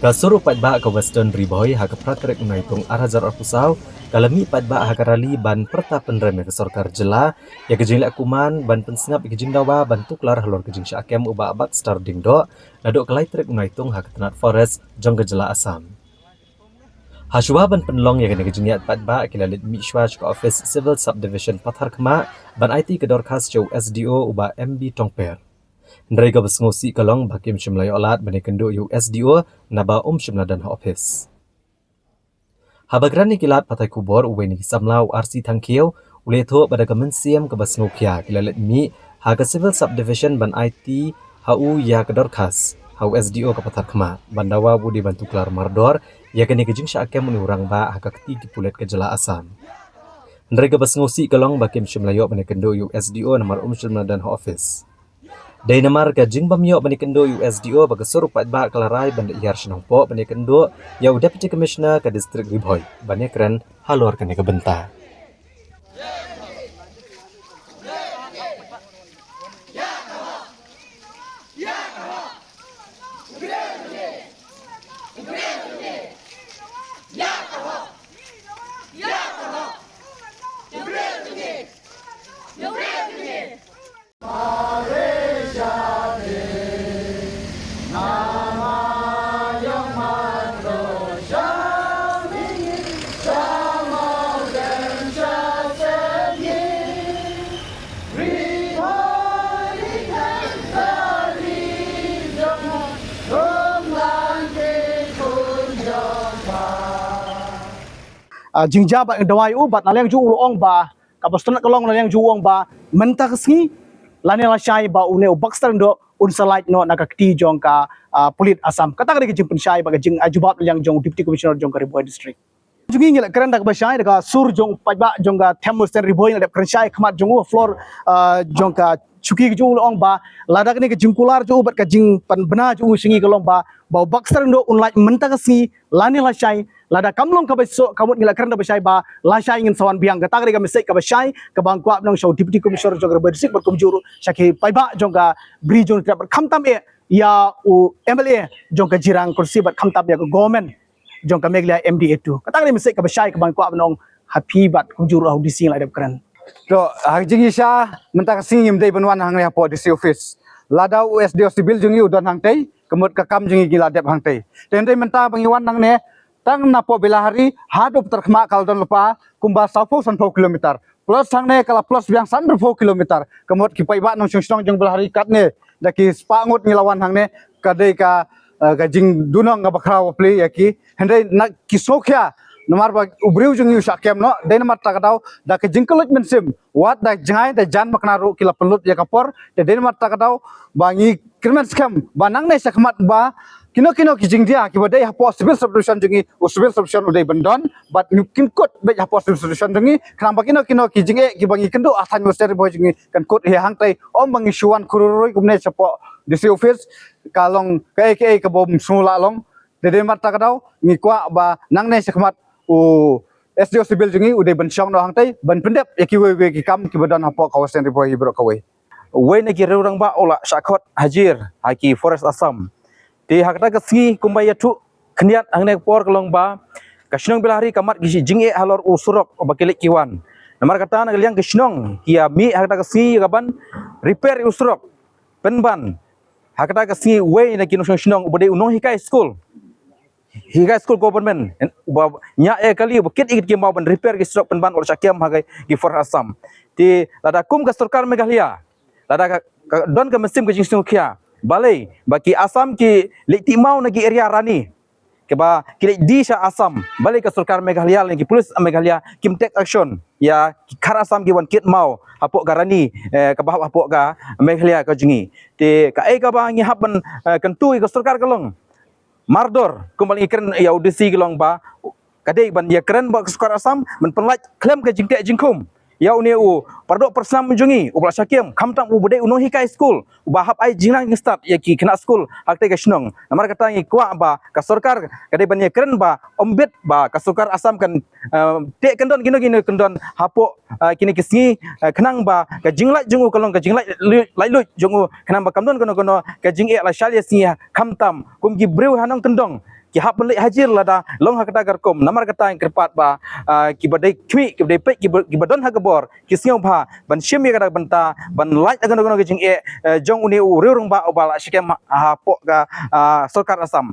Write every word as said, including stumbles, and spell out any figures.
Ka sur u paidbah ka Western Ri Bhoi ha ka phra tarik u Naitung ar hajar arphew saw ka la mih paidbah ha ka rally ban pyrta pynrem ïa ka sorkar jylla ïa ka jingleh kuman ban pynsngap ïa ka jingdawa ban tuklar halor ka jingshah kem u Bah Baxter Diengdoh naduh ka lai tarik u Naitung ha ka tnat Forest jong ka jylla Assam. Hashwa ban pynlong ïa kane ka jingïaid paidbah ki la leit mih shwa sha ka ophis Civil Subdivision Patharkhmah ban aiti ka dorkhas sha u S D O u Bah M B Tongper. Hynrei kaba sngewsih ka long ba kim shym la ïoh lad ban ïakynduh ïa u S D O naba um shym la don ha ophis. Haba kren ïa ki lad pathai khubor uwei na ki samla u R C Thangkhiew u la ïathuh ba da ka mynsiem kaba sngewkhia ki la leit mih ha ka Civil Subdivision ban aiti ha u ïa ka dorkhas ha u S D O ka Patharkhmah ban dawa ba u dei ban tuklar mardor ïa kane ka jingshah kem u rangbah ha ka kti ki pulit ka jylla Assam. Hynrei kaba sngewsih ka long ba kim shym la ïoh ban ïakynduh ïa u S D O namar um shym la don ha ophis. Dei namar ka jingbym ïoh ban ïakynduh ïa u S D O ba ka sur u paidbah ka la rai ban da hiar shnong poh ban ïakynduh ïa u Deputy Commissioner ka District Ri Bhoi ban ïakren halor kane ka bynta. Ah, jingjia bad dawai u bad na liang jong u la ong ba kaba sngewtynnat ka long na liang jong u ong ba mynta ka sngi lane lashai ba une u Baxter Diengdoh un sa lait noh na ka kti jong ka, ah, pulit Assam. Kata ka dei ka jingpynshai bad ka jingai jubab na liang jong u Deputy Commissioner jong ka Ri Bhoi District. Jong ngi ngi la kren da kaba shai da ka sur jong paidbah jong ka Them Western Ri Bhoi ngi la dep kren shai khmat jong u floor, ah, jong ka shuki ka jong u la ong ba lada kane ka jingkular jong u bad ka jingpynbna jong u sha ngi ka long ba ba u Baxter Diengdoh un lait mynta ka sngi lane lashai lada kam long kaba suk ka mut ngi la kren da ba shai ba lashai ngin sa wan biang. Kata ka dei ka message kaba shai kaba nga kwah ban ong sha u Deputy Commissioner jong ka Ri Bhoi District bad kumjuh ruh sha ki paidbah jong ka Bri jong ka Trep bad khamtam eh ïa u M L A jong ka Jirang Khasi bad khamtam ïa ka government jong ka Meghalaya M D A two. Kata ka dei message kaba shai kaba nga kwah ban ong ha phi bad kumjuh ruh ha u D C ngi la dep kren. To, ha ka jingïasha mynta ka sngi ngim dei ban wan hangne hapoh D C office. Lada u S D O Civil jong ngi u don hangtei, ka mut ka kam jong ngi ngi la dep hangtei. Te hynrei mynta ba ngi wan hangne tang napoh Belahari haduh Patharkhmah ka la don lypa kumba sawphew sanphew kilometer. Plus hangne ka la plus biang sanphew kilometer. Ka mut ki paidbah nongshong shnong jong Belahari katne da ki spah ngut ngi la wan hangne ka dei ka, eh, ka jingdunong kaba khraw bapli ïa ki. Hynrei na ki sngewkhia namar ba u briew jong ngi u shah kem noh, dei namar kata ka daw da ka jingkylluid mynsiem wat da jngai da jan makna ruh ki la pynlut ïa ka por. Te dei namar kata ka daw ba ngi kyrmen skhem ba nangne shakhmat ba kino kino ki jingdia kiba dei hapoh Civil Subdivision jong ngi, u Civil Subdivision u dei ban don bad ngi kin kut beit hapoh Civil Subdivision jong ngi. Khnang ba kino kino ki jingeh kiba ngi kynduh ha thaiñ Western Ri Bhoi jong ngi kan kut hi hangtei, ym ba ngi shu wan kyrkhu kumne shapoh D C office ka long kaei kaei kaba ym sngewlah long. Te dei namar kata ka daw ngi kwah ba nangne shakhmat u S D O Civil jong ngi u dei ban shong noh hangtei ban pyndep ïa kiwei kiwei ki kam kiba don hapoh ka Western Ri Bhoi hi baroh kawei. Uwei na ki riew rangbah u la shah khot hajir ha ki Forest Assam. Te ha kata ka sngi kumba ïathuh khyndiat hangne ka por ka long ba ka shnong Belahari ka mad ki jingeh halor u surok ba ki leit ki wan. Namar kata na ka liang ka shnong ki ïa mih ha kata ka sngi ïa kaban repair u surok. Pynban ha kata ka sngi uwei na ki nongshong shnong uba dei u nonghikai skul, hikai skul government uba ñiah ïa kali uba kit ïa ki maw ban repair ki surok pynban u la shah kem ha ki Forest Assam. Te lada kum ka sorkar Meghalaya lada ka, ka don ka mynsiem ka jingsngewkhia, balei ba ki Assam ki leit tih maw na ki area Rani, kiba ki leit die sha Assam, balei ka sorkar Meghalaya lane ki police Meghalaya kim take action ïa ki khar Assam ki wan kit maw hapoh ka Rani, eh, kaba hap hapoh ka Meghalaya ka jong ngi. Te kaei kaba ngi hap ban, eh, kyntu ïa ka sorkar ka long mardor kumba ngi kren ïa u D C ka long ba ka dei ban ïakren bad ka sorkar Assam ban pynlait khlem ka jingteh jingkhum. ïa une u paradoh parasnam jong ngi uba la shah kem, khamtam uba dei u nonghikai skul uba hap ai jingnang jingstad ïa ki khynnah skul ha katei ka shnong. Namar kata ngi kwah ba ka sorkar ka dei ban ïakren ba ym bit ba ka sorkar Assam kan, eh, teh kyndon kino kino kyndon hapoh, eh, kine ki sngi, eh, khnang ba ka jinglait jong u ka long ka jinglait lu-, laitluid jong u, khnang ba kam don kano kano ka jingeh la shai la sngi, khamtam kum ki briew ha nongkyndong ki hap ban leit hajir lada long ha kata ka rukom. Namar kata ngi kyrpad ba, ah, kiba dei khmih, kiba dei peit, kiba, kiba don ha ka bor, ki sngewbha ban shim ïa kata ka bynta ban lait ïa kano kano ka jingeh, eh, jong une u riew rangbah uba la shah kem hapoh ka, ah, sorkar Assam.